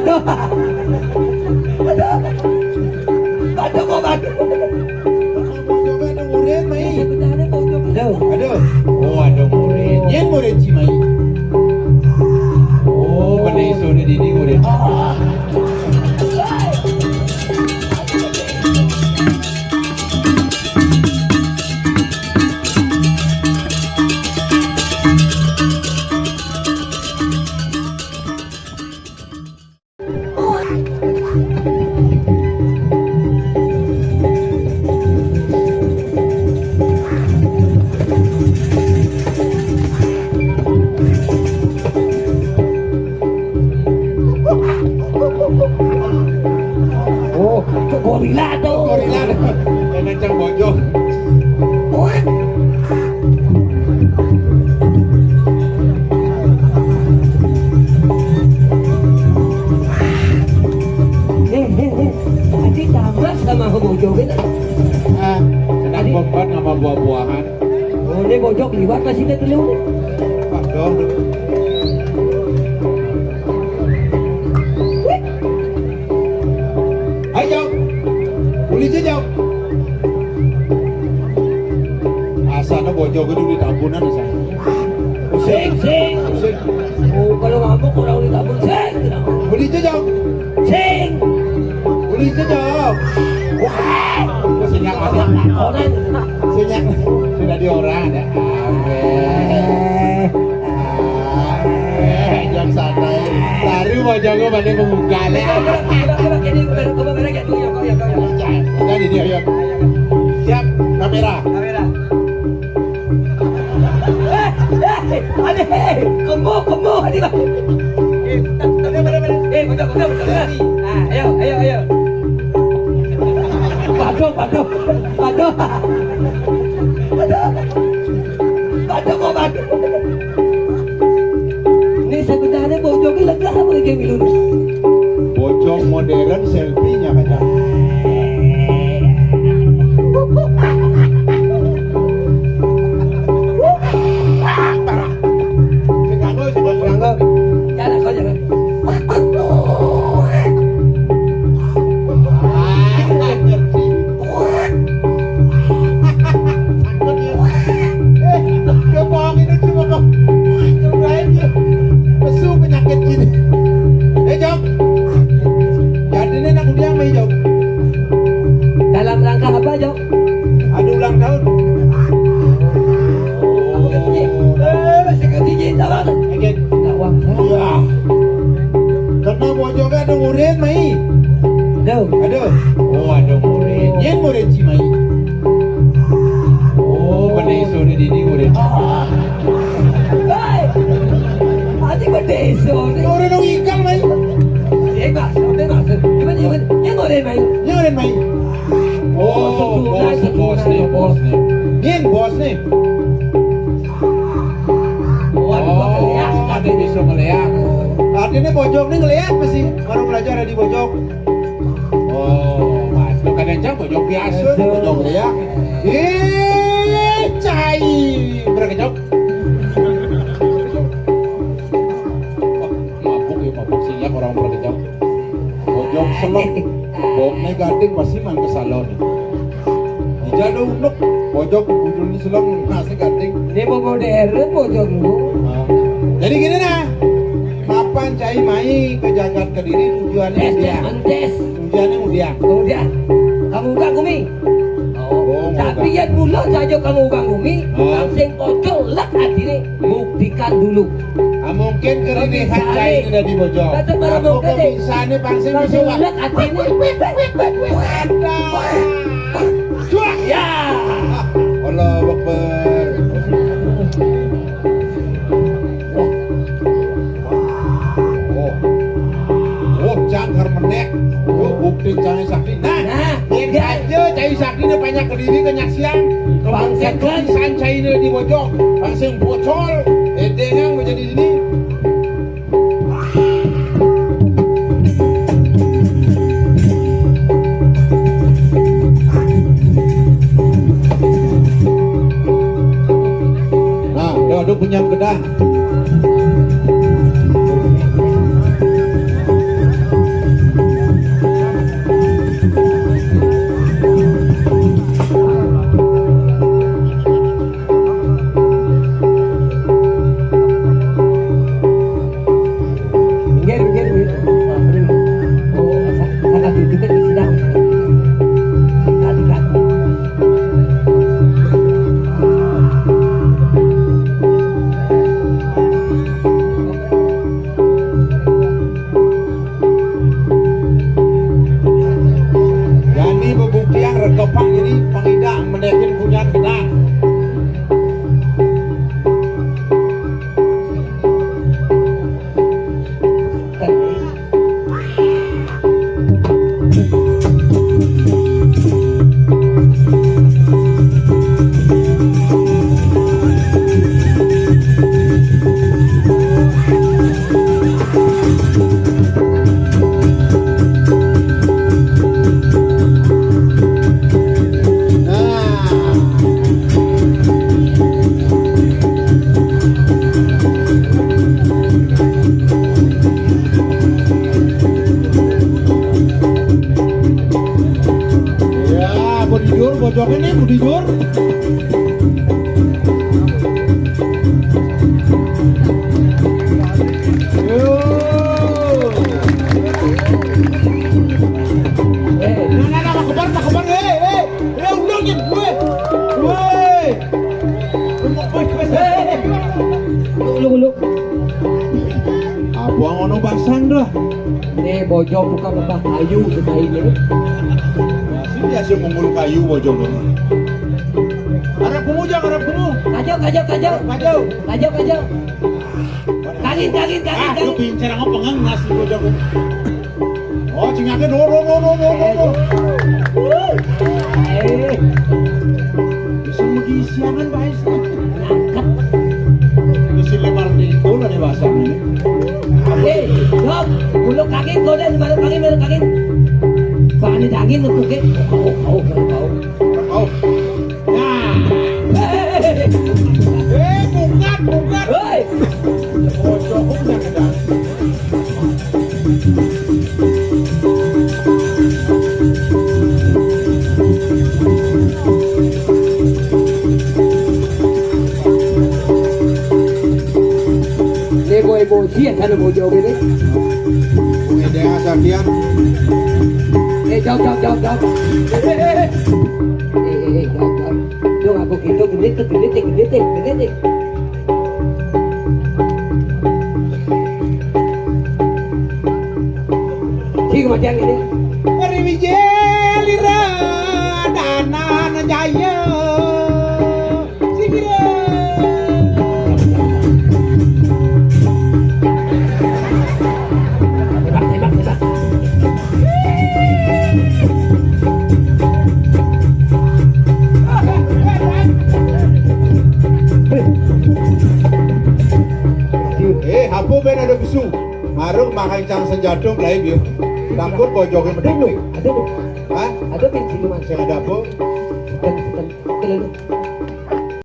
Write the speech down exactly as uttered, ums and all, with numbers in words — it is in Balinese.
Aduh, kok aduh. Aduh. Oh, ada murid. Yang murid si Mai. Oh, pada isu ni dini murid. Oh, gorila tuh. Gorila. Yang kencang bojong. Eh, eh, eh. Tadi tabrak sama bojong gitu. Ah, kena beban sama buah-buahan. Oh, ini bojong liwat masih ke dulu. Ayo, Jok. Uli aja, Jok. Asana bojong itu di tambunan asana. Sing, sing. Sing. Oh, kalau ngamuk orang di tambun, sing. Uli aja, Jok. Sing. Uli aja, Jok. Wah, sing apa? Orang. Sing apa? Sudah di orang ada. Amin. Ah, eh, jam santai. Baru mau jago pada pembuka le. Jadi dia ya. Siap kamera. Kamera. Eh, eh, ada, eh, kemo, kemo, ada. Eh, eh, betul, betul, betul. Ah, ayo, ayo, ayo. Padu, padu, padu. Padu, padu, kok padu. Ini sebenarnya bojongnya lega apa kayak milu? Bojong modern selfie-nya aja. Sing kanggo, sing kanggo. Jangan, kau jangan. Takut ya. Eh, dia bohongin aja, Bang. Cobain ya. Pesu penyakit gini. Eh, Jok. Jadi ini anak udah sama Jok. Dalam rangka apa, Jok? Ada ulang tahun. Oh. Eh, masih ketinggi, tahu? Oke. Nak uang. Ya. Karena bojongnya ada murid, Mai. Aduh. Aduh. Oh, ada murid. Yang murid si Mai. Oh, pada isu ni dini murid. Hei. Adik pada isu ni. Orang dong ikal, Mai. Dia maksud, dia maksud. Gimana, gimana? Yang murid, Mai. Yang murid, Mai. Oh, bos, bos ni, bos ni. Nin, bos ni. Waduh, oh, ngeliat. Ada bisa ngeliat. Artinya pojok ni ngeliat masih. Baru belajar di pojok. Oh, mas, tu kadang jam pojok biasa, biasa. Pojok ngeliat. Eh, cai. Berapa jam? Mabuk ya, mabuk siap orang berapa jam. Bojong selok. Bokne gading pasti main ke salon. Ija ada unuk. Bojong bujul ni selok nasi gading. Ini mau modern bojong lu. Nah. Jadi gini nah. Mapan cai mai ke jagat Kediri tujuannya tes, dia. Tes, tes. Tujuannya dia. Kemudian kamu gak gumi. Oh, tapi yang mula saja kamu gak gumi, oh. Langsung pocong lek hati ni. Buktikan dulu. Ah, mungkin kerinihan cai sudah di bojong. Kata para aku mungkin ke ni. Bisane pangsi langsung bisa, Pak. Lihat hati ni. Cuak. Ya. Allahu Akbar. Oh. Oh, cang harmenek. Yo, bukti cang sakti. Nah, nah, yang ya. Aja cai sakti ni banyak kediri kenyaksian. Bangsa kan. Tulisan cai ni di bojong. Langsung bocor. Edengan menjadi ini. Nah, udah ada punya gedang. Biar, biar, biar. Oh, sa-, salah tujuh kan sedang. Tadi kan. Jani bebuktian rekepan ini pengidak menekin punyan kena. Ya, bujur, bojong ini bujur. Yo. Eh, nah, nah, nah, makebar, makebar, eh, eh, eh, udah, Jin, gue. Woi. Uluk, uluk, uluk. Apa ngono basang dah? Ini bojong tukang ngebah kayu sekali ini. Masih biasa ngumpul kayu bojong ini. Arep kumu, Jang, arep kumu. Kajo, kajo, kajo. Kajo. Kajo, kajo. Kagin, kagin, kagin, ah, kagin. Lu pincer apa pengen nasi bojong. Oh, cingaknya do, do, do, do, do, do, do. Eh. Bisa mengisi angan, Pak Ais. Nyangkep. Terus si lemar di itu lah dewasa ini. Eh, Dok, bulu kaki goda di baru kaki, baru kaki. Bani daging ngepuke. Kau, kau, kau, kau. Oh. Nah. Eh, bukan, bukan. Hei. Bocoknya kedang. Ini boy bocil ya, sana bocil ini. Ini dia sakian. Eh, jauh, jauh, jauh, jauh. Eh, eh, eh, eh. Eh, eh, eh, jauh, jauh. Dong, aku gitu, gendit tuh, gendit, gendit, gendit. Sing kematian ini. Riwijaya Lira Dananjaya. Sing kira. Tembak, tembak, tembak. Eh, apa ben ada besu? Marung makan cang senjata lain dia. Takut bojongnya medeng. Ada, ada. Hah? Ada ben siluman. Saya ada apa? Bukan, bukan. Oke, lalu.